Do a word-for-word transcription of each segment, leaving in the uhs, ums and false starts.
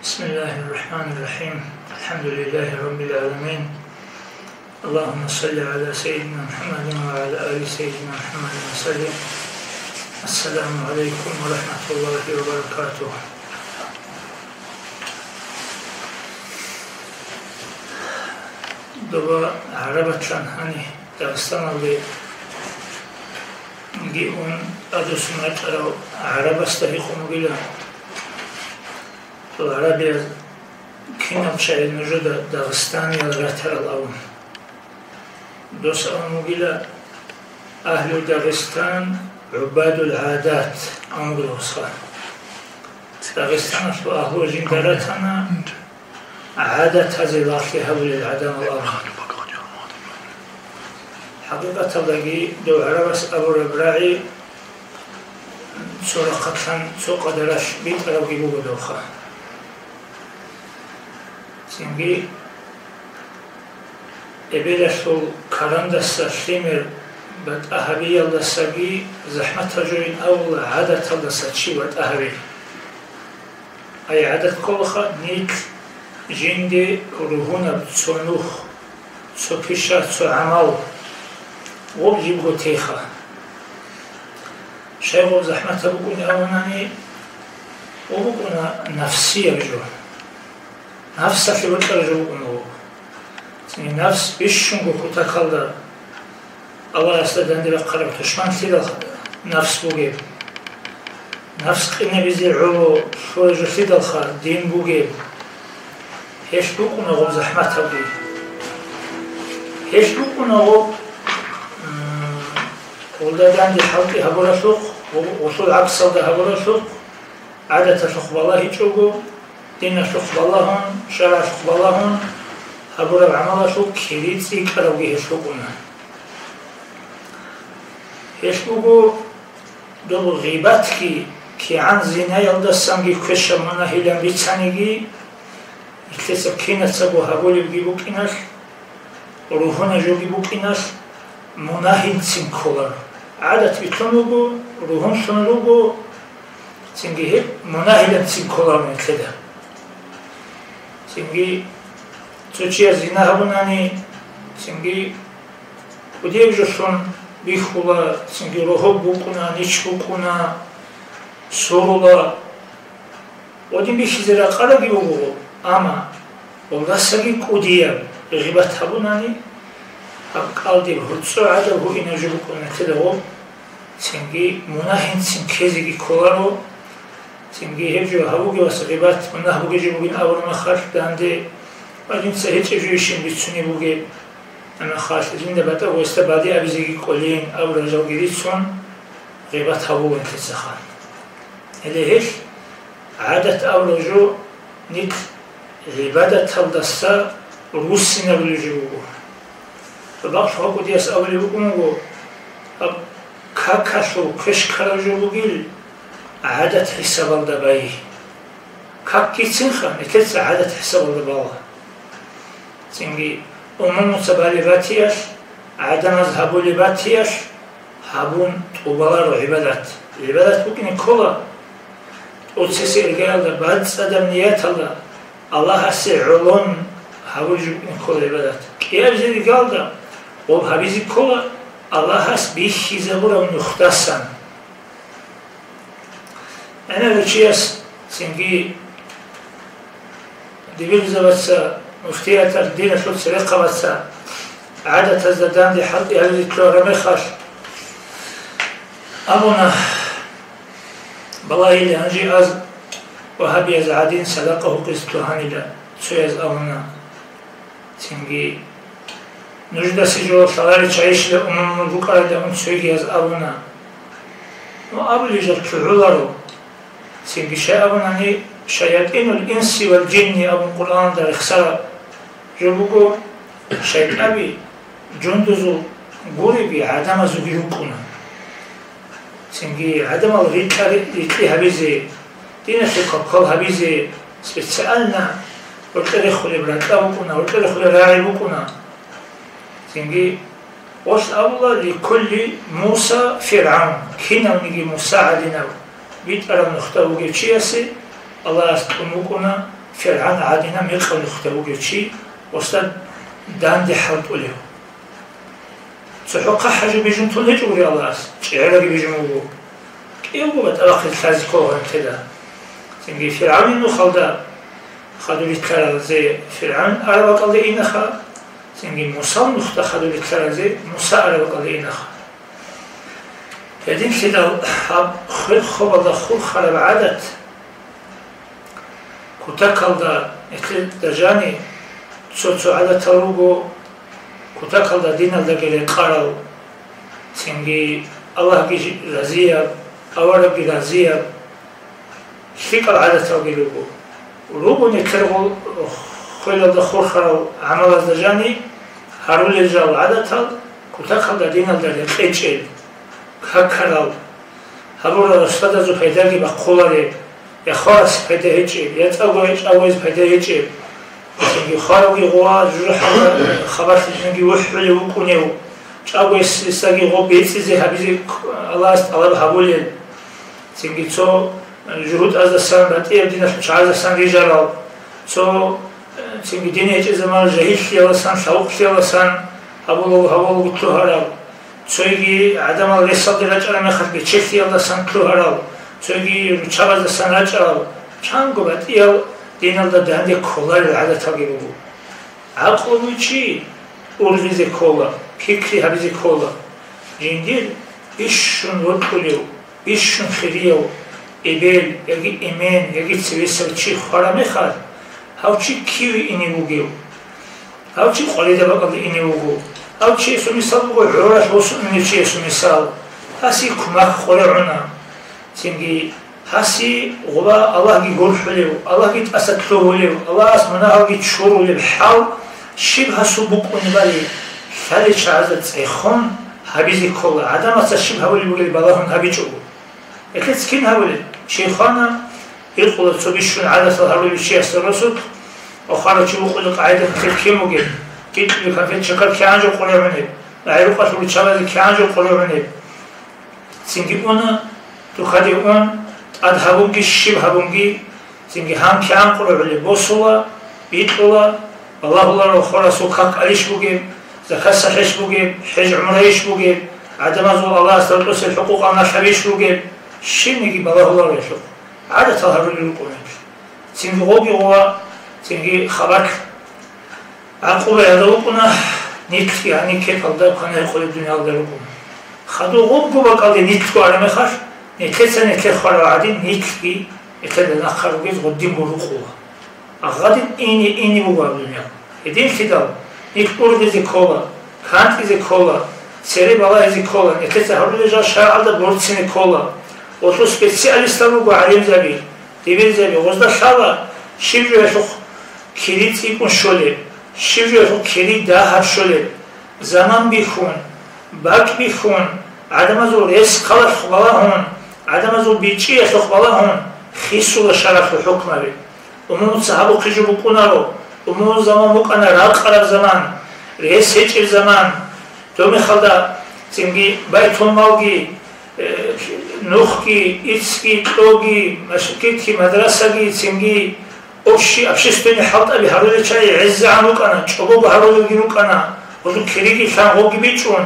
بسم الله الرحمن الرحيم. الحمد لله رب العالمين. اللهم صل على سيدنا محمد وعلى آل سيدنا محمد وسلم. السلام عليكم ورحمة الله وبركاته. Доба гӀарабатлъан гьани Дагъистаналде ун тӀадвуссун вачӀарав гӀарабасда гьикъун вугила. Гьел гӀарабияз кинал чагӀи нужеда дагъистаниял ратарал абун. Дос абун вугила: «Агьлу Дагъистан гӀубадул гӀадат», — абун вугила гьесха. Дагъистаналъул агьлу жинда ратана гӀадатазе лагълъи гьабулел гӀадамал абун. ХӀакъикъаталдаги дов гӀарабас абураб рагӀи цо рахъалъан цо къадаралъ битӀарабги буго довха. Цинги эбелалъул карандаса лъимер батӀа гьабиялдасаги захӀматаб жойин абула гӀадаталдаса чи батӀа гьаби. Ай гӀадат кколаха нилъ жинде ругьунаб цо нух, цо пиша, цо гӀамал, гъоб жибго теха. Щай гъоб захӀматаб букӀунеб абунани, гъоб букӀуна нафсияб жо. Нафсалъе бокьараб жо букӀуна гъоб. Цинги нафс бищунго кутакалда Аллагьасда данде бахъараб тушманлъидал нафс бугеб. Нафс къинабизе гӀоло лъураб жолъидалха дин бугеб. Гьелъ букӀуна гъоб захӀматабги. Гьелъ букӀуна гъоб, м, гъолда данде хӀалтӀи гьабуралъухъ, гъолъул гӀаксалда гьабуралъухъ, гӀадаталъухъ балагьичӀого, диналъухъ балагьун, шаргӀалъухъ балагьун гьабураб гӀамалалъул кири цӀикӀкӀарабги гьелъ букӀуна. Гьелъ буго доб гъибатги, кигӀан зинаялдасанги квешаб мунагьилан бицаниги, нилъеца кинацаго гьабулебги букӀиналъ, ругьунаб жоги букӀиналъ, мунагьинцин кколаро. ГӀадат битӀун руго, ругьунлъун руго, цинги гьеб мунагьиланцин кколаро нилъеда. Цинги цо чияс зина гьабунани, цинги кӀудияб жолъун бихьула, цинги рогьоб букӀуна, нич букӀуна, сурула. Гъодин бихьизе ракъарабги буго, амма гъолдасаги кӀудияб гъибат гьабунани, гьаб кӀалдиб гьуцӀо гӀадаб гьуинаб жо букӀуна нилъеда гъоб, цинги мунагьинцин ккезеги кколаро, цинги гьеб жо гьабуге ва гъибат мунагь бугеб жо бугин абураб мехалъ данде ва жинца гьечӀеб жойищин бицунеб бугеб, амма халъ жинда батӀа гъосда бадиб абизеги кӀолин абурал жалги рицун гъибат гьабула нилъецаха. Гьеле гьелъ гӀадат абураб жо нилъ гӀибадаталдаса руссинабулеб жо буго. Бакълъун кӀудияс абулеб букӀун буго, гьаб какалъул квеш ккараб жо бугил гӀадат хӀисабалда байи. Какгицинха нилъеца гӀадат хӀисабалда бала. Цинги умумуца балеб батиялъ, гӀадамаз гьабулеб батиялъ гьабун тӀубаларо гӀибадат. ГӀибадат букӀине ккола тӀоцесеб иргаялда, бацӀцӀадаб нияталда, Аллагьасе гӀолон гьабулеб букӀине ккола гӀибадат. КӀиабилеб иргаялда гъоб гьабизе ккола Аллагьас бихьизабураб нухдасан. ГӀемер чияс цинги дибирзабаца, муфтиятал диналъул церехъабаца гӀадатазда данде хӀалтӀи гьабизе кколараб мехалъ абуна, балагьиле гьанже аз вагьабияз гӀадин садакъа гьукъизе лъугьанила, цояз абуна. Цинги нужедасе жо лъаларел чагӀищила умумул рукӀаралда ун цойгияз абуна. Ну, абулеб жо лъугӀуларо. Цинги щай абунани, «Шаятинул инси вал жинни» абун Къуръаналда рехсараб жо буго, шайтӀаби жундузул гуриги гӀадамазулги рукӀуна. Цинги гӀадамал рикьа-, рикьи гьабизе, диналъе квалквал гьабизе, специально гьоркье рехулеб ракьа букӀуна, гьоркье рехулеб рагӀи букӀуна. Цинги гъолъ абула: «Ликулли Муса ФиргӀавн», кинавниги Муса гӀадинав битӀараб нухда вугев чиясе Аллагьас кьун вукӀуна ФиргӀавн гӀадинаб мекъаб нухда вугев чи, осда данде хӀалтӀулев. ЦохӀо хъахӀаб жо бижун тун гьечӀо гури Аллагьас, чӀегӀераги бижун вуго. КӀиявго батӀа бахъизе лъазе ккола гьанкеда. Цинги ФиргӀавнил нухалда хадур рилълъаралзе ФиргӀавн араб бакӀалде инаха, цинги Мусал нухда хадур рилълъаралзе Муса араб бакӀалде инаха. Гьединлъидал гьаб хвел-хобалда хурхараб гӀадат, кутакалда, эклъи дажани, цо-цо гӀадатал руго, кутакалда диналдаги рекъарал, цинги Аллагьги разияб, аварагги разияб, лъикӀал гӀадаталги руго. Руго нилъер гъол хвелалда хурхарал гӀамалазда жани гьарулел жал гӀадатал, кутакалда диналда рекъечӀел, какарал, гьабурал расладазул пайдаги бахъулареб, я хварас пайда гьечӀеб, я цӀаго чӀагояз пайда гьечӀеб. Цинги хваравги гъова жужахӀалда хабалъ жинги вухӀулев вукӀунев, чӀагоясдаги гъоб бецӀизе гьабизе Аллагьас тӀалаб гьабулел. Цинги цо жугьутӀаздасан, батӀияб диналъул чагӀаздасан рижарал, цо, цинги дин гьечӀеб заман жагьиллъиялдасан, лъавукълъиялдасан гьабулав гьавалго лъугьарал, цойги гӀадамал ресалде рачӀараб мехалъ бечелъиялдасан лъугьарал, цойги руччабаздасан рачӀарал, чанго батӀиял диналда данде кколарел гӀадаталги буго. ГӀакълу бугев чи ургъизе ккола, пикри гьабизе ккола. Жиндир бищун вокьулев, бищун хирияв эбел яги эмен яги цевесав чи хвараб мехалъ, гьав чи киве ине вугев? Гьав чи къваридаб бакӀалде ине вуго. Гьав чиясул мисал буго гӀоралъ восун унев чиясул мисал. Гьасие кумек къоригӀуна. Цинги гьасие гъуба Аллагьги гурхӀулев, Аллагьги тӀаса лъугьулев, Аллагьас мунагьалги чурулеб хӀал щиб гьасул букӀунебали, лъалел чагӀазда цӀехун гьабизе ккола, гӀадамаца щиб гьабулеб бугебали балагьун гьабичӀого. Гьелъец кин гьабулеб? Чи хвана, гьикъула цо бищун гӀадатал гьарулев чиясда росулъ, охарав чи вукъулел къагӀида нилъер кин бугеб, тӀитӀулеб конфет-шакар кигӀан жо къоригӀунеб, гӀайрукъалъул руччабазе кигӀан жо къоригӀунеб. Цинги уна, духъаде ун, тӀад гьабунги щиб гьабунги, цинги гьан кигӀан къоригӀулеб босула, бикьула, балагьуларо хорасул как арищ бугеб, закат сахӀищ бугеб, хӀеж-гӀумрайищ бугеб, гӀадамазул Аллагьас рокьусел хӀукъукъал налъабищ бугеб, щибниги балагьуларо гьелъухъ. ГӀадатал гьарулел рукӀуна гьеб. Цинги гъоги гъова, цинги хабар. ГӀакъуба гьалда вукӀуна, нилъги гьаниб кепалда квана-гьекъолеб дуниялда рукӀуна. Хадуб гъобго бакӀалде нилъго араб мехалъ, нилъеца нилъер хварав гӀадин, нилъги нилъеда нахъа ругез гъодинго рукъула. Гъадин ине-ине буго гьаб дуниял. Гьединлъидал нилъ ургъизе ккола, кантӀизе ккола, цере балагьизе ккола, нилъеца гьарулел жал шаргӀалда борцине ккола. Гъолъул специалистал руго гӀалимзаби, дибирзаби, гъозда лъала щиб жо гьелъухъ кири цӀикӀкӀун щолеб, щиб жо гьелъухъ кири дагьаб щолеб, заман бихьун, бакӀ бихьун, гӀадамазул рес-хъалалъухъ балагьун, гӀадамазул бичӀчӀиялъухъ балагьун, хисула шаргӀалъул хӀукмаби. Умумуца гьабухъе жо букӀунаро, умумузул заман букӀана ракъараб заман, рес гьечӀеб заман, доб мехалда цинги байтулмалги, э, нухги, иццги, кьоги, машгитги, мадрасаги, цинги общий общественный хӀалтӀаби гьарулел чагӀи гӀезегӀан рукӀана, чӀобого гьарулелги рукӀана, гьезул кириги лъан гъоги бичӀчӀун,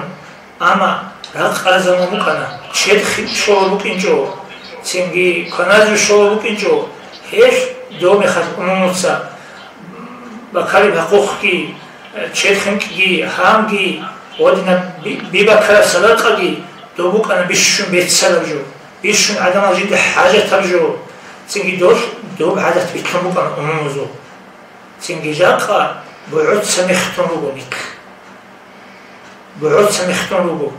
амма ракъараб заман букӀана, чед хи-, щолеб букӀинчӀо, цинги кваназе щолеб букӀинчӀо, гьелъ доб мехалъ умумуца бакараб гьакъухъги, чед хинкӀги, гьанги, гъодинаб би-, бибакараб садакъаги доб букӀана бищун беццараб жо, бищун гӀадамал жинда хӀажатаб жо, цинги долъ доб гӀадат битӀун букӀана умумузул. Цинги жакъа бугӀуца мехтун руго нилъ. БугӀуца мехтун руго.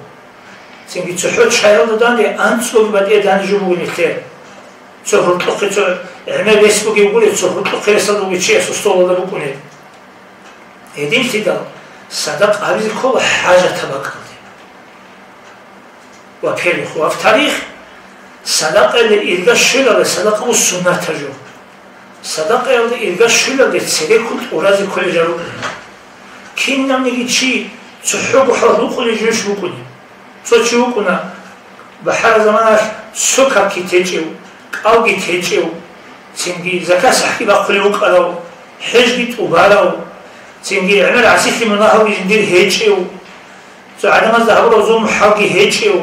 Цинги цохӀо чаялда данде анцӀго батӀияб данде жо буго нилъер. Цо гьуркьухъе цо гӀемер рес бугеб гуре, цо гьуркьухъе ресалда бугев чиясул столалда букӀунеб. Гьединлъидал садакъа гьабизе ккола хӀажатаб бакӀалде. Во-первых. Во-вторых, садакъаялде ирга щвелалде садакъа буго суннатаб жо. Садакъаялде ирга щвелалде цереккун тӀуразе кколел жал рукӀуна. Кинабниги чи цохӀого хӀалалъ вукъулев жо букӀунеб. Цо чи вукӀуна, бахӀараб заманалъ цо какги течӀев, кӀалги течӀев, цинги закат-сахӀги бахъулев вукӀарав, хӀежги тӀубарав, цинги гӀемер гӀасилъи мунагьалги жиндир гьечӀев, цо гӀадамазда гьабураб зулму-хӀалги гьечӀев,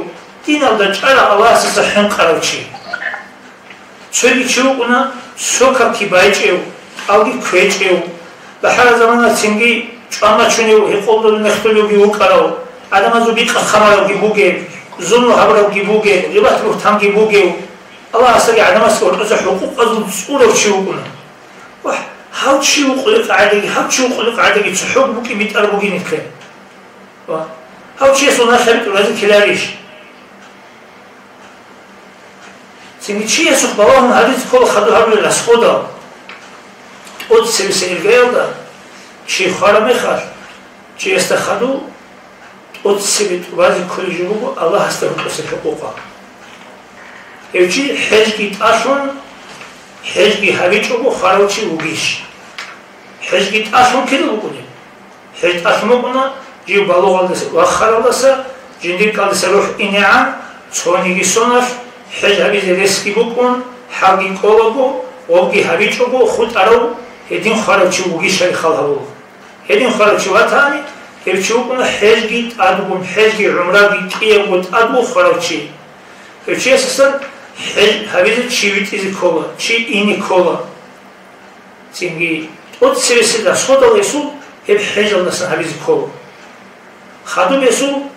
диналда чӀарав, Аллагьасдаса хӀинкъарав чи. Цоги чи вукӀуна, сокабги байчӀев, кӀалги кквечӀев, бахӀараб замана цинги чӀван-мачунев, гьекъолдулев, нехтулевги вукӀарав, гӀадамазул бикъа-хъамаравги бугев, зулму гьабуравги бугев, гъибат-бугьтанги бугев, Аллагьасдаги гӀадамасдаги гьоркьоса хӀукъукъазул цӀурав чи вукӀуна. Вагь, гьав чи вукъулеб къагӀидаги, гьав чи вукъулеб къагӀидаги цохӀо букӀин битӀараб бугин нилъе. Ва гьав чиясул налъаби тӀуразе ккеларищ? Цинги чиясухъ балагьун гьаризе ккола хадур гьарулел расходал. ТӀоцебесеб иргаялда чи хвараб мехалъ, чиясда хадур тӀоцебе тӀубазе кколеб жо буго Аллагьасда гьоркьосеб хӀукъукъал. Гьев чи хӀежги тӀалъун, хӀежги гьабичӀого хварав чи вугищ? ХӀежги тӀалъун кида букӀунеб? ХӀеж тӀалъун букӀуна, жив балугъалдаса вахаралдаса, жиндир кӀалдиса рухӀ инегӀан, цониги соналъ хӀеж гьабизе ресги букӀун, хӀалги кӀолаго, гъобги гьабичӀого хутӀарав гьедин хварав чи вугищали хал гьабула. Гьедин хварав чи ватани, гьев чи вукӀуна хӀежги тӀадгун, хӀежги гӀумраги кӀиябго тӀадгун хварав чи. Гьев чиясасан хӀеж гьабизе чи витӀизе ккола, чи ине ккола. Цинги тӀоцебесеб расходал гьесул гьеб хӀежалдасан гьабизе ккола. Хадуб гьесул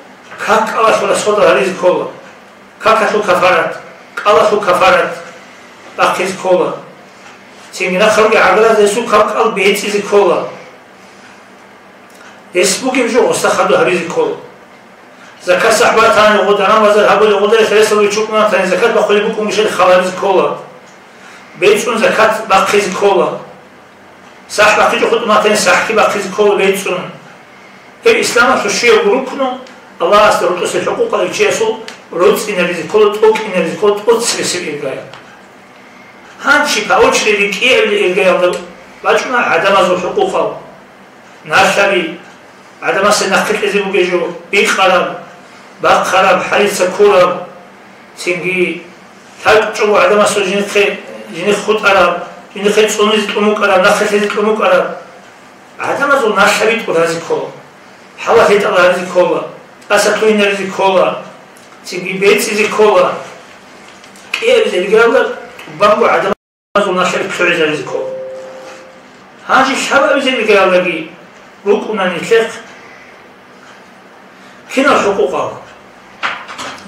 как кӀалалъул расходал гьаризе ккола, какалъул кафарат, кӀалалъул кафарат бахъизе ккола. Цинги нахъа ругел гӀагарлъиялда гьесул как кӀал бецӀизе ккола. Гьес бугеб жо гъосда хадур гьабизе ккола. Закат-сахӀ батани, гъода рамазан гьабулеб, гъода рехсалъуй чукъунатани, закат бахъулеб букӀунги шел хал гьабизе ккола. БецӀун закат бахъизе ккола. СахӀ бахъичӀо хутӀун батани, сахӀги бахъизе ккола бецӀун. Гьеб исламалъул щуябго рукну, Аллагьасда гьоркьосел хӀукъукъал чиясул роцӀцӀинаризе ккола, тӀокӀинаризе ккола, тӀоцебесеб иргаял. Гьанчи по очереди кӀиабилеб иргаялда бачӀуна гӀадамазул хӀукъукъал. Налъаби, гӀадамасе нахъе кьезе бугеб жо, бикъараб, бахъараб, хӀалица ккураб, цинги лъабчӀого гӀадамасул жинихъе, жиних хутӀараб, жинихъе цӀунизе кьун букӀараб, нахъе лъезе кьун букӀараб. ГӀадамазул налъаби тӀуразе ккола, хӀалалъи тӀалабизе ккола, тӀаса лъугьинаризе ккола, цинги бецӀизе ккола. КӀиабизе ригӀалда тӀубанго гӀадамазул налъаби лъугӀизаризе ккола. Гьанже лъабабизе ригӀалдаги рукӀуна нилъехъ кинал хӀукъукъал?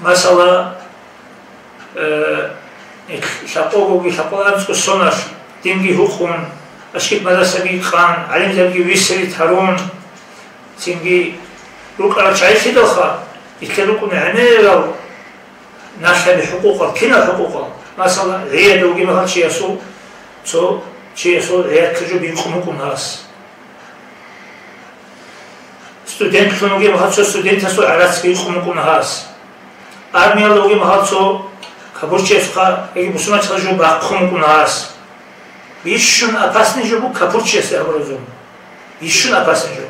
Масала, э, лъабкъогоги лъабкъоялда анцӀго соналъ динги гьукъун, машгьид-мадрасаги къан, гӀалимзабиги виселги тарун, цинги рукӀарал чагӀилъидалха, нилъер рукӀуна гӀемерал налъаби хӀукъукъал, кинал хӀукъукъал? Масала, гӀияда вугеб мехалъ чиясул, цо чиясул гӀиялъул жо бикъун букӀуна гьас. Студентлъун вугеб мехалъ цо студентасул гӀарац бикъун букӀуна гьас. Армиялда вугеб мехалъ цо капурчиясухъа яги бусурманчиясухъа жо бахъун букӀуна гьас. Бищун опасный жо буго капурчиясе гьабураб зулму. Бищун опасный жо.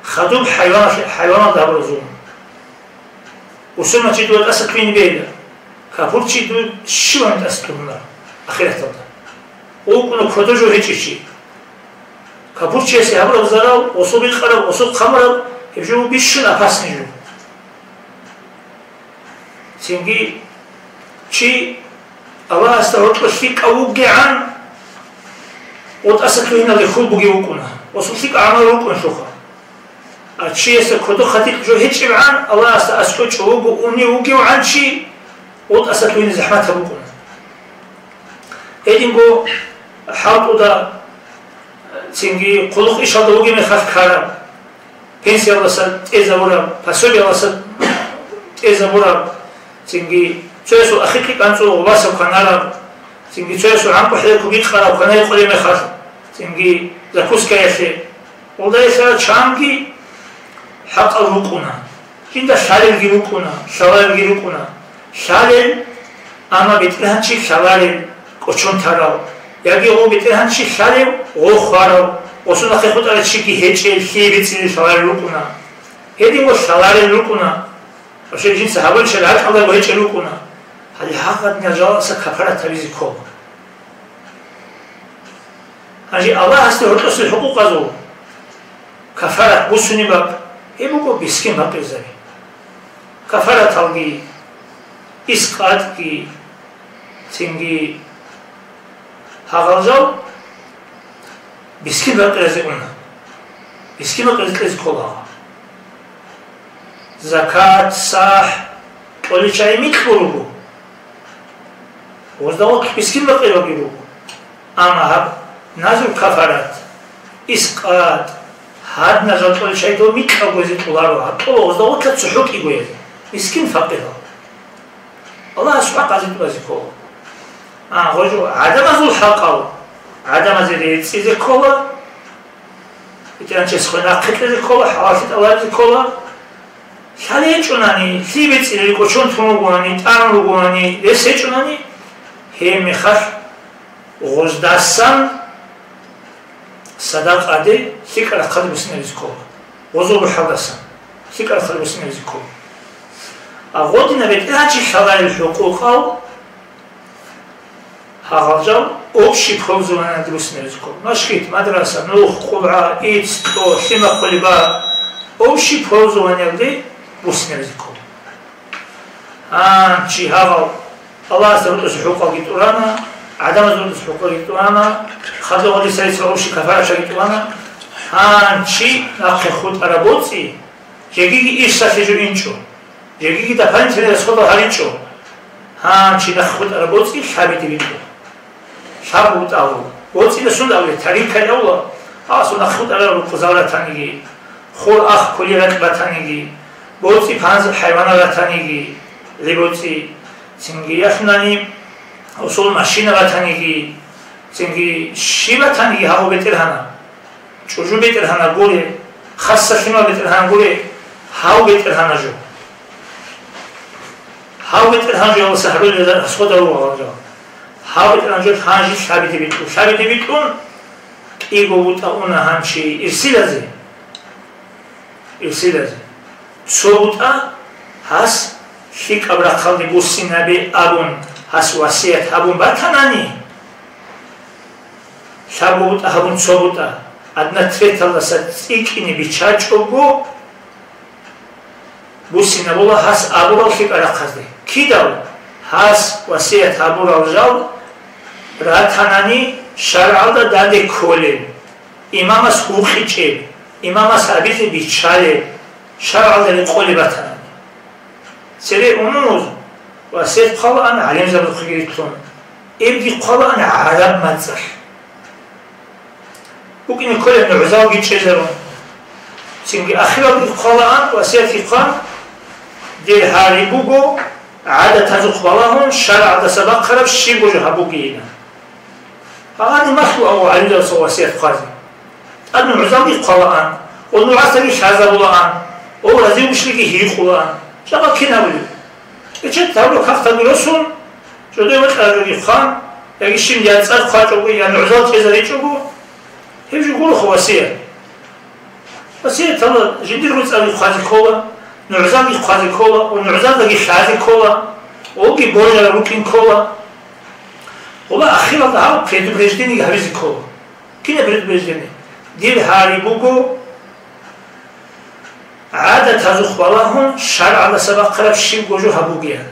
Хадуб хӀайваналъе, хӀайваналда гьабураб зулму. Бусурманчи дуда тӀаса лъугьине бегьила, капурчи дуда щиван тӀаса лъугьуна ахираталда. ВукӀуна кодо жо гьечӀев чи. Капурчиясе гьабураб зарал, гъосул бикъараб, гъосул хъамураб, гьеб жо бищун опасный жо. Цинги чи Аллагьасда гьоркьор лъикӀав вугевгӀан, гъо тӀаса лъугьиналде хьул бугев вукӀуна, гъосул лъикӀаб гӀамал рукӀунлъулха. А чиясда кодо хадуб жо гьечӀебгӀан, Аллагьасда аскӀов чӀобого унев вугевгӀан чи, гъо тӀаса лъугьине захӀматаб букӀуна. Гьединго хӀалтӀуда, цинги хъулухъ ишалда вугеб мехалъ ккараб, пенсиялдаса тӀезабураб, пособиялдаса тӀезабураб, цинги цоясул ахикьи кӀанцӀул гъубасаб кванараб, цинги цоясул гӀанкӀу хӀекуги къараб кванай къулеб мехалъ, цинги закускаялъе, гъолдайилъа чанги хӀакъал рукӀуна. Жинда лъалелги рукӀуна, лъаларелги рукӀуна. Лъалел, амма бетӀергьанчи лъаларел, кӀочон тарал. Яги гъо бетӀергьанчи лъалев, гъо хварав, гъосул нахъе хутӀарав чиги гьечӀел, лъие бецӀилел лъаларел рукӀуна. Гьединго лъаларел рукӀуна. Вообще жинца гьабулел ракӀалдаго гьечӀел рукӀуна. Гьале гьагъадинал жалалдаса капарат гьабизе ккола. Гьанже Аллагьасде гьоркьосел хӀукъукъазул кафарат буссунеб бакӀ, гьеб буго мискин-пакъирзаби. Кафараталги, искъатги, цинги гьагъал жал мискин-пакъиразе уна. Мискин-пакъиразе кьезе ккола гьагъал. Закат, сахӀ, кьолел чагӀи микьго руго. Гъозда гъорлъ мискин-пакъиралги руго. Амма гьаб назру кафарат, искъат, гьадинал жал кьолел чагӀи дов микьго гьезие кьоларо, гьаб кьола гъозда гъорлъа цохӀо кӀиго гьезие, мискин-пакъирал. Аллагьас хӀакъ гьезие тӀубазе ккола. А, гъожо гӀадамазул хӀакъал гӀадамазе рецӀизе ккола, БетӀергьанчияс хвей нахъе кьезе ккола, хӀалаллъи тӀалабизе ккола. Лъалеб гьечӀонани, лъие бецӀилел кӀочон тун ругоани, тӀамун ругоани, рес гьечӀонани, гьеб мехалъ гъоздасан садакъаде лъикӀаб рахъалде буссинабизе ккола. Гъозул рухӀалдасан лъикӀаб рахъалде буссинабизе ккола. А гъодинаб бетӀергьанчи лъаларел хӀукъукъал гьагъал жал общий пользованиялде буссинабизе ккола. Машгьид, мадраса, нух, къулгӀа, ицц, кьо, лъимахъ хъулиба, общий пользованиялде буссинабизе ккола. Гьанчи гьагъал Аллагьасда гьоркьосул хӀукъалги тӀурана, гӀадамазда гьоркьосул хӀукъалги тӀурана, хадув гьадисарица общий кафарачаги тӀурана. Гьанчи нахъе хутӀараб боцӀи, жегиги ирсалъе жо инчӀо, жегиги дополнительный расходал гьаричӀо. Гьанчи нахъе хутӀараб боцӀи лъабиде битӀо. Лъаб бутӀа гьабула. БоцӀида сунда абулеб, тарикай абула, гьасул нахъ хутӀарал рукъзал ратаниги, хур ах кколел ракь батаниги, боцӀи панзаб хӀайванал ратаниги, гьеб боцӀи, цинги яхъинани усул машина батаниги, цинги щиб батаниги гьабу бетӀергьана. ЧӀужу бетӀергьана гуре, хасса лъимал бетӀергьана гуре, гьав бетӀергьана жо. Гьав бетӀергьан жо гьаласа гьарулел расходал ругьал жо. Гьав бетӀергьан жо гьанжи лъабиде битӀун, лъабиде битӀун, кӀиго бутӀа уна гьанчи ирсилазе. Ирсилазе. Цо бутӀа гьас лъикӀаб рахъалде буссинабе абун, гьас васият гьабун батанани, лъабго бутӀа гьабун цо бутӀа, одна треталдаса цӀикӀкӀине биччачӀого, буссинабула гьас абурал лъикӀаб рахъалде. Кидал гьас васият гьабурал жал ратанани шаргӀалда данде кколел, имамас гьукъичӀеб, имамас абизе биччалеб, шаргӀалда рекъолеб батанани. Цере умумуз васият хъвалаан гӀалимзабазухъеги рилълъун, эбги хъвалаан гӀараб мацӀалъ. БукӀине кколеб нугӀзалги чӀезарун. Цинги ахиралги хъвалаан, васиятги хъван, дир гьари буго, гӀадатазухъ балагьун, шаргӀалдаса бахъараб щибго жо гьабугейилан. Гьагъадин малъу ав гӀалимзабаца васият хъвазе. ТӀад нугӀзалги хъвалаан, ва нугӀасдаги лъазабулаан, ва разивбушлъиги гьикъулаан. Жакъа кин гьабулеб? Печать гьабураб кагъталги росун, жодое вакьараб жоги хъван, яги щиб я цӀар хъвачӀого, я нугӀзал чӀезаричӀого, гьеб жо гуроха васият. Васияталда жиндирго цӀарги хъвазе ккола, нугӀзалги хъвазе ккола, ва нугӀзалдаги лъазе ккола, оги божараб рукӀин ккола. Гьула ахиралда гьаб предупреждениеги гьабизе ккола. Кинаб предупреждение? Дир гьари буго, гӀадатазухъ балагьун, шаргӀалдаса бахъараб щибго жо гьабугеян.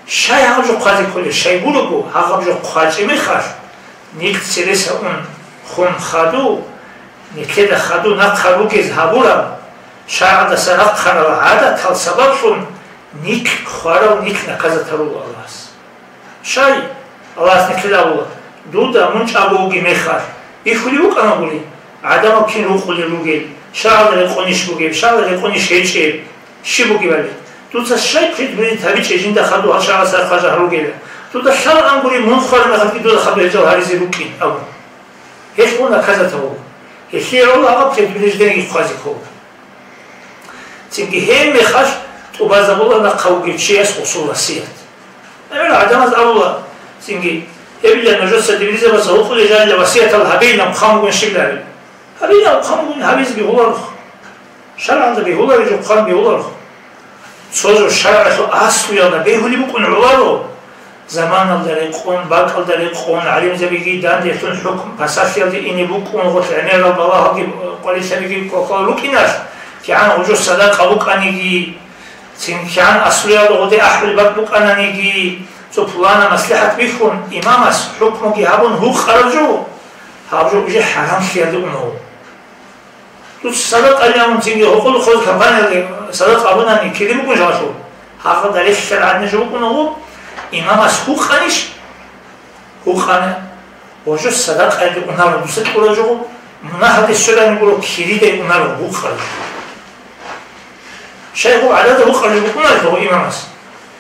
Щай гьаб жо хъвазе кколеб? Щай гурого, гьагъаб жо хъвачӀеб мехалъ, нилъ цересаун хун хадув, нилъеда хадув нахъа ругез гьабураб, шаргӀалдаса рахъарал гӀадатал сабаблъун нилъ хварал, нилъ наказат гьарула Аллагьас. Щай? Аллагьас нилъеда абула, дуда мун чӀаго вугеб мехалъ, бихьулев вукӀана гури, гӀадамал кин рукъулел ругел, шагьал рекъонищ бугеб, шагьал рекъонищ гьечӀеб, щиб бугебали. Дуца щай предупредить гьабичӀеб жинда хадув гьал шагьалас рахъал жал гьаругела? Дуда лъалаан гури, мун хвараб мехалъги дуда хадув гьел жал гьаризе рукӀин абун. Гьелъ гьуна каза тавула. Гьелъие гӀоло гьаб предупреждениеги хъвазе ккола. Цинги гьеб мехалъ тӀубазабула нахъа вугев чияс гъосул васият. ГӀемер гӀадамаз абула, цинги, гьебила нужеца дибиризабаца гьукъулел жалила васиятал гьабейилан хъван бугун щиб гьабил? Гьабейилан хъван бугун гьабизе бегьуларо. ШаргӀалда бегьулареб жо хъван бегьуларо. Цо жо шаргӀалъул аслуялда бегьулеб букӀун гӀоларо. Заманалда рекъон, бакӀалда рекъон, гӀалимзабиги данделъун хӀукм пасалъиялде ине букӀун, гъолъ гӀемерал балагьалги къварилъабиги кколъал рукӀиналъ, кигӀан гъужу садакъа букӀаниги, цин кигӀан аслуялда гъоде ахӀулеб бакӀ букӀананиги, цо пулана маслихӀат бихьун, имамас хӀукмуги гьабун гьукъараб жо, гьаб жо уже хӀарамлъиялде унав. Дуца садакъа гьабун цинги гьукъулухъ компаниялде садакъа гьабунани кири букӀун жалъу. Гьагъада релълъарагӀадин жо букӀун гьабу, имамас гьукъанищ? Гьукъана. Ва жо садакъаялде унарун дуца кьура жо, мунагьалде сверани гуро киридай унарун гьукъа. Шайгъул гӀадада гьукъа жо букӀунарелъул имамас.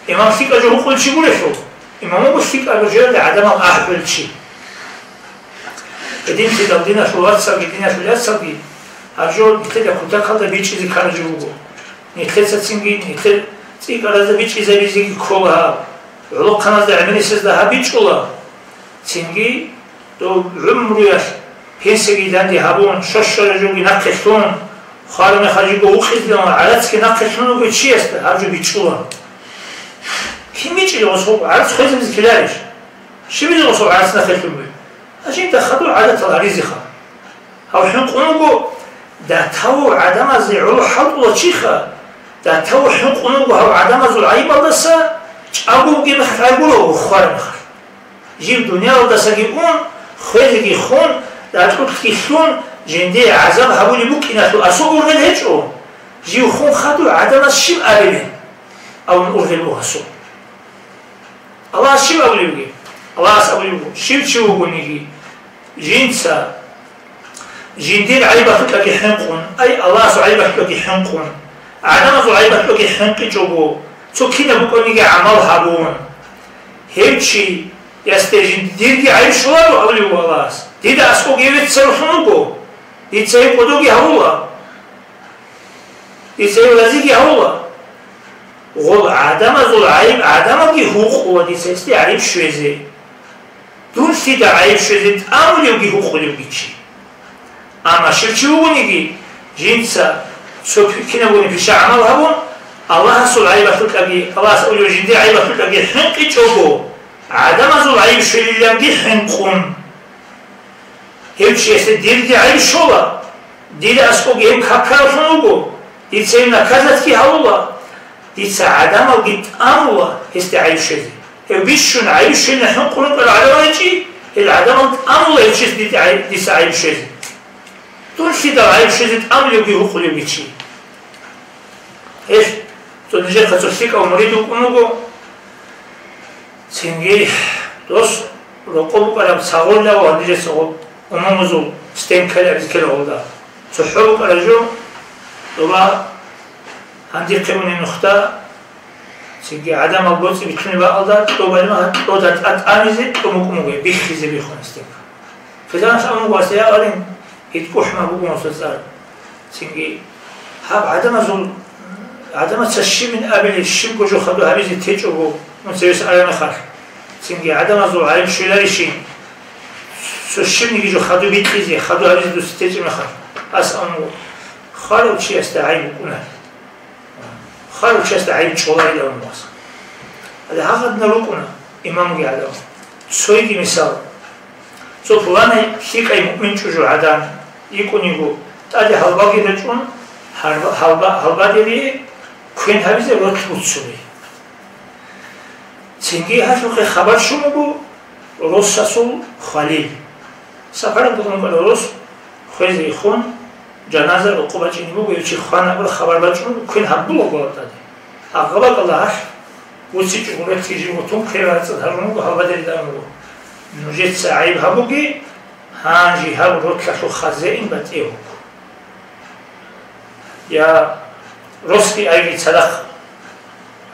Имам лъикӀа жо гьукъулчи гурелъул. Имамаго лъикӀа жо жиялде гӀадамал ахӀулчи. Гьединлъидал диналъул вацалги, диналъул яцалги, гьаб жо нилъеда кутакалда бичӀчӀизе ккараб жо буго. Нилъеца цинги, нилъер цӀикӀкӀаразда бичӀчӀизабизеги ккола гьаб. ГӀолохъаназда гӀемерисезда гьаб бичӀчӀула. Цинги, дов гӀумруялъ пенсияги данде гьабун, щощараб жоги нахъе лъун, хвараб мехалъ жиго вукъизеян, гӀарацги нахъе лъун вугев чиясда гьаб жо бичӀчӀула. Кин бичӀчӀила гъосул гӀарац хвезабизе ккеларищ? Щибизе гъосул гӀарац нахъе лъун бугеб? Гьанже жинда хадур гӀадатал гьаризеха. Гьав хӀинкъун вуго датав гӀадамазе гӀоло хӀалтӀула чиха, датав хӀинкъун вуго гьав гӀадамазул гӀайибалдаса, чӀаго вугеб мехалъ гӀайгуро, хвараб мехалъ. Жив дуниялалдасаги ун, хвезеги хун, ракьулъги лъун, жиндие гӀазаб гьабулеб букӀиналъул асул ургъел гьечӀо. Жив хун хадур гӀадамаз щиб абилеб? Абун ургъел буго асул. Аллагьас щиб абулеб бугеб? Аллагьас абулеб буго, щив чи вугониги, жинца жиндир гӀайбалъукьаги хӀинкъун, ай, Аллагьасул гӀайбалъукьаги хӀинкъун, гӀадамазул гӀайбалъукьаги хӀинкъичӀого, цо кинаб букӀаниги гӀамал гьабун, гьев чиясде жиндирги гӀайиб щоларо абулеб буго Аллагьас. Дида аскӀов гьев веццарулъун вуго, дица гьев кӀодоги гьавула. Дица гьев разиги гьавула. Гъол гӀадамазул гӀайиб гӀадамалги гьукъула дица гьесде гӀайиб щвезе. Дун лъида гӀайиб щвезе тӀамулевги гьукъулевги чи. Амма щив чи вугониги, жинца цо пи-, кинабгони пиша гӀамал гьабун, Аллагьасул гӀайибалъукьаги, Аллагьас абулев жиндир гӀайибалъукьаги хӀинкъичӀого, гӀадамазул гӀайиб щвелиланги хӀинкъун. Гьев чиясда дирги гӀайиб щола, дир аскӀовги гьев какаралъун вуго, дица гьев наказатги гьавула, дица гӀадамалги тӀамула гьесде гӀайиб щвезе. Гьев бищун гӀайиб щвелин хӀинкъун вукӀарал гӀадамал гьечӀищ, гьел гӀадамал тӀамула гьев чиясда дица гӀайиб, дица гӀайиб щвезе. Дун лъидал гӀайиб щвезе тӀамулевги гьукъулевги чи? Гьелъ цо нижехъа цо лъикӀав мурид вукӀун вуго, цинги дос рокъо букӀараб цагъурла ва гьанже цагъур умумузул стенкали абизе ккела гъолда. ЦохӀо букӀараб жо, доба гьандихъе унеб нухда, цинги гӀадамал боцӀи битлъунеб бакӀалда, кьо балимагьа, кьода тӀа-, тӀамизе, кьо мукӀун буго, биххизе биххун стенка. Хизанас абун буго, аса, я гъарин, гьитӀухӀ буго муса цӀар. Цинги гьаб гӀадамазул, гӀадамаца щибин абили, щибго жо хадур гьабизе течӀого, мун цевес араб мехалъ. Цинги гӀадамазул гӀайиб щвеларищин, цо щибниги жо хадур бикьизе, хадур гьабизе дуца течӀеб мехалъ. Ас абун буго, хварав чиясда гӀайиб букӀуна. Хварав чиясда гӀайиб чӀоларила унвас. Гьале гьагъадна рукӀуна имамги гӀадамал. Цойги мисал. Цо пуланай лъикӀай муъмин чӀужугӀадан йикӀун йиго, тӀаде гьалбаги рачӀун, гьалба-, гьалба-, гьалбадерие квен гьабизе ролъ буццули. Цинги гьалъухъе хабар щун буго, росасул хвалил. Сапаралда ункъарал рос хвезе иххун, жаназа рокъо бачӀине буго, гьев чи хван абураб хабар бачӀун буго, квен гьабула гьалаб тӀаде. Гьагъаб бакӀалда гьалъ буцичӀого ролъги жив гъутун квер рацӀцӀад гьарун буго, гьалбадерида абун буго: «Нужеца гӀайиб гьабуге, гьанже гьаб ролъалъул хазеин батӀи гьуго». Я росги айги цадахъ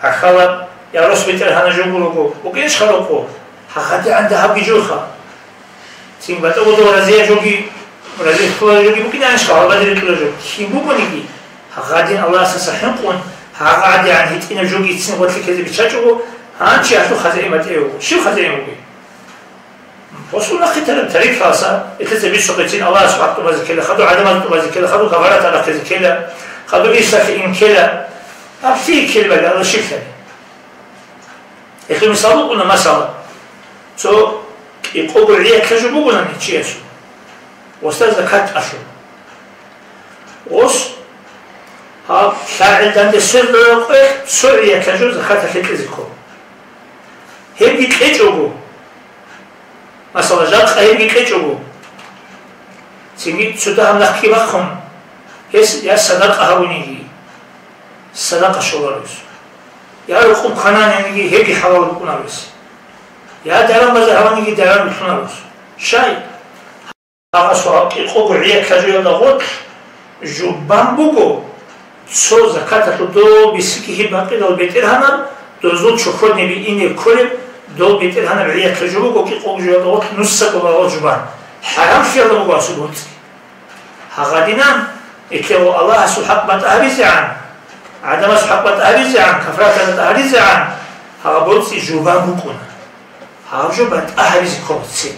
гӀахьалаб, я рос бетӀергьанаб жо гурого, букӀинчӀха рокъо, гьагъадигӀан дагьабги жуха. Цин батӀа буго разияб жоги, разилъулареб жоги букӀинаанищха, гьалбадеритӀулареб жо. Кин бугониги, гьагъадин Аллагьасдаса хӀинкъун, гьагъадигӀан гьитӀинаб жоги цин гъорлъе ккезе биччачӀого, гьанже гьалъул хазеин батӀи гьуго. Щив хазеин вугев? Расул нахъе тараб тарикаласа, этлъица бицухъе цин Аллагьасул хӀакъ тӀубазе ккела, хадур гӀадамазда тӀубазе ккела, хадур кафарат рахъизе ккела, хадур ислъалъе ин ккела. Гьаб лъие ккелебали Аллагь щиб лъани? Гьелъул мисал букӀуна, масала, цо кӀикъого гӀиялъа жо бугонани чиясул, гъосда закат кьолъун. Гъос гьаб лъагӀел данде свердалда къвех цо гӀиялъа жо закаталъе кьезе ккола. Гьебги кьечӀого, масала, жакъа гьебги кьечӀого, цинги цо дагьаб нахъги бахъун, гьес я садакъа гьабуниги, садакъа щоларо гьес. Я рукъуб квананиги, гьебги хӀалал букӀунаро гьес. Я даран базар гьабаниги, даран бихьунаро гьес. Щай? Гьагъасул гьаб кӀикъого гӀиялъа жоялда гъорлъ жубан буго, цо закаталъул дол бисиги гьеб бакъидал бетӀергьанаб, дозул чохьонибе ине кколеб дол бетӀергьанаб гӀиялъа жо буго кӀикъого жоялда гъорлъ нусаго балагьул жубан. ХӀарамлъиялда буго гьасул боцӀи. Гьагъадинан, гьелъего Аллагьасул хӀакъ батӀа гьабизегӀан, гӀадамасул хӀакъ батӀа гьабизегӀан, кафараталда тӀагьаризегӀан, гьагъаб боцӀи жубан букӀуна. Гьаб жо батӀа гьабизе ккола цин.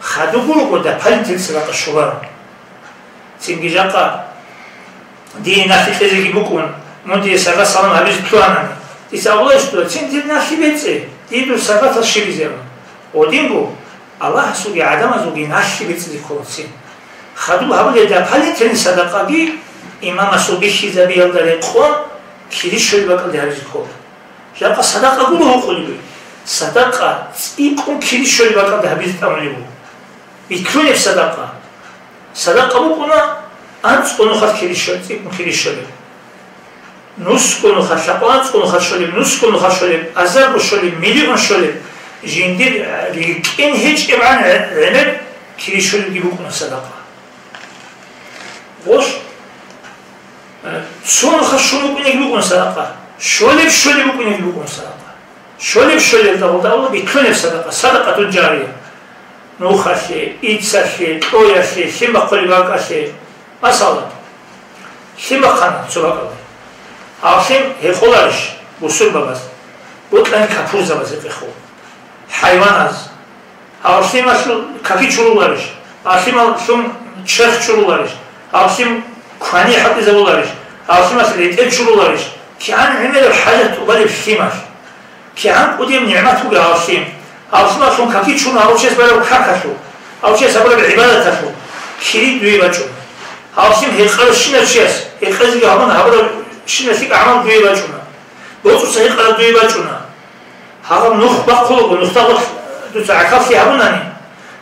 Хадуб гурого дополнительно садакъа щоларо. Цинги жакъа дие налъи кьезеги букӀун, мун дие сагъат салам гьабизе лъугьанани, дица абулаищ дуца, цин дир налъи бецӀе, дие дур сагъатал щибизе абун. Гъодинго Аллагьасулги гӀадамазулги налъи бецӀизе ккола цин. Хадуб гьабулеб дополнительный садакъаги имамасул бихьизабиялда рекъон кири щолеб бакӀалде гьабизе ккола. Жакъа садакъа гуро гьукъулеб бугеб. Садакъа цӀикӀкӀун кири щолеб бакӀалде гьабизе тӀамулеб буго. Битлъунеб садакъа. Садакъа букӀуна анцӀго нухалъ кири щолеб, цӀикӀкӀун кири щолеб. Нусго нухалъ, лъабкъо анцӀго нухалъ щолеб, нусго нухалъ щолеб, азарго щолеб, миллион щолеб, жиндир рикӀкӀин гьечӀебгӀан гӀе-, гӀемер кири щолебги букӀуна садакъа. Гъош, э, цо нухалъ щун букӀунеги букӀун садакъа, щолеб-щолеб букӀунеги букӀун садакъа. Щолеб-щолеб дагьулда Аллагь битлъунеб садакъа, садакъатун жария. Нухалъе, иццалъе, кьоялъе, лъим бахъулеб бакӀалъе. Масала, лъим бахъана цо бакӀалде. Гьав лъим гьекъоларищ бусурбабаз, бокьани капурзабаз гьекъехъо, хӀайваназ? Гьав лъималъул каки чуруларищ? Гьав лъималъун черх чуруларищ? Гьав лъим квани хӀалтӀизабуларищ? Гьав лъималъ ретӀел чуруларищ? КигӀан гӀемераб хӀажат тӀубалеб лъималъ? КигӀан кӀудияб нигӀмат бугеб гьав лъим? Гьав лъималъун каки чуна гьав чияс бараб какалъул, гьав чияс гьабураб гӀибадаталъул кири дуе бачӀуна. Гьав лъим гьекъарав щинав чияс, гьекъезеги гьабун гьабураб щинав лъикӀаб гӀамал дуе бачӀуна. БоцӀуца гьекъараб дуе бачӀуна. Гьаб нух бахъулаго, нухда гъорлъ дуца гӀахьаллъи гьабунани,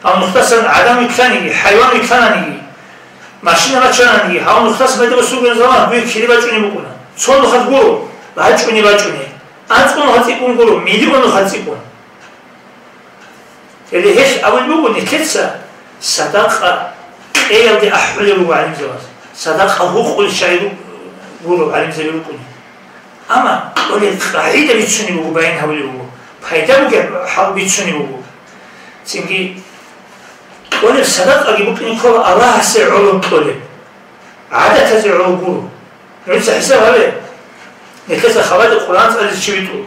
гьав нухдасан гӀадан вилълъаниги, хӀайван вилълъананиги, машина бачананиги, гьав нухдасан пайда босулгун заман дуе кири бачӀунеб букӀуна. Цо нухалъ гуро, бачӀунеб бачӀунеб. АнцӀго нухалъ цӀикӀкӀун гуро, миллион нухалъ цӀикӀкӀун. Гьеле гьелъ абулеб буго нилъеца садакъа кьеялде ахӀулеб буго гӀалимзабаз, садакъа гьукъулел чагӀи гуро гӀалимзаби рукӀуни. Амма кьолеб къагӀида бицунеб буго, баян гьабулеб буго, пайда бугеб хӀал бицунеб буго. Цинги кьолеб садакъаги букӀине ккола Аллагьасе гӀоло кьолеб, гӀадатазе гӀоло гуро. Нужеца хӀисаб гьабе, нилъеца хабалъ Къуръан цӀализе чи витӀула,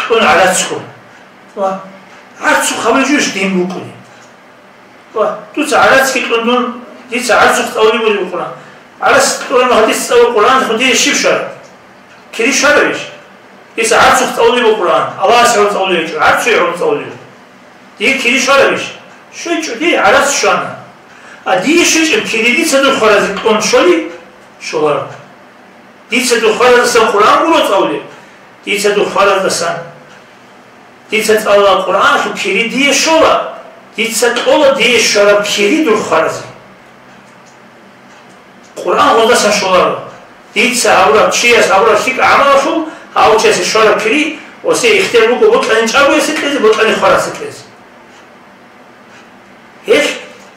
кьун гӀарацго. Ва гӀарцухъ гьабулеб жойищ дин букӀуни? Ва дуца гӀарацги кьун дун, дица гӀарцухъ цӀалулеб буго Къуръан. ГӀарац кьураб мехалъ дица цӀалула Къуръан, хӀу дие щиб щвараб? Кири щварабищ? Дица гӀарцухъ цӀалулеб буго Къуръан, Аллагьасе гӀоло цӀалулеб гьечӀо, гӀарцуе гӀоло цӀалулеб. Дие кири щварабищ? ЩвечӀо, дие гӀарац щвана. А дие щвечӀеб кири дица дур хваразе кьун щолеб? Щоларо. Дица дур хвараздасан Къуръан гуро цӀалулеб? Дица дур хвараздасан. Дица цӀалула Къуръаналъул кири дие щола. Дица кьола дие щвараб кири дур хваразе. Къуръан гъоздасан щоларо. Дица гьабураб, чияс гьабураб лъикӀаб гӀамалалъул гьав чиясе щвараб кири, гъосе ихтияр буго бокьани чӀаго гьесие кьезе, бокьани хваразе кьезе. Гьелъ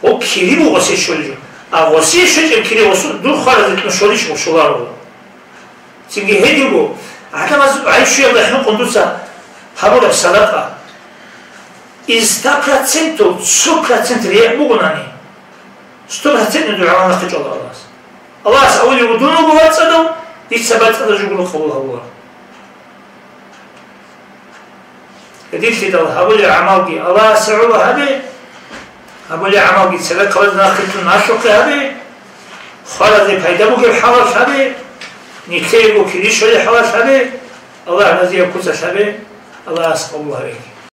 гъо кири буго гъосе щолеб жо. А гъосе щвечӀеб кири гъосул дур хваразе кьун щолищ гъо щоларо. Цинги гьединго, гӀадамаз гӀайщуялда хӀинкъун дуца гьабураб садакъа. Из ста процентов, цо процент рияъ бугонани, сто процентно дур гӀамал нахъе чӀвала Аллагьас. Аллагьас абулеб, дун вуго вацӀцӀадав, дица бацӀцӀадаб жо гуро къабул гьабуларо. Гьединлъидал гьабулеб гӀамалги Аллагьасе гӀоло гьабе, гьабулеб гӀамалги цадахъ кколеб нахъе кьун налъухъе гьабе, хваразе пайда бугеб хӀалалъ гьабе, нилъеего кири щолеб хӀалалъ гьабе, Аллагь разияб куцалъ гьабе. Аллагьас къабул гьабеги.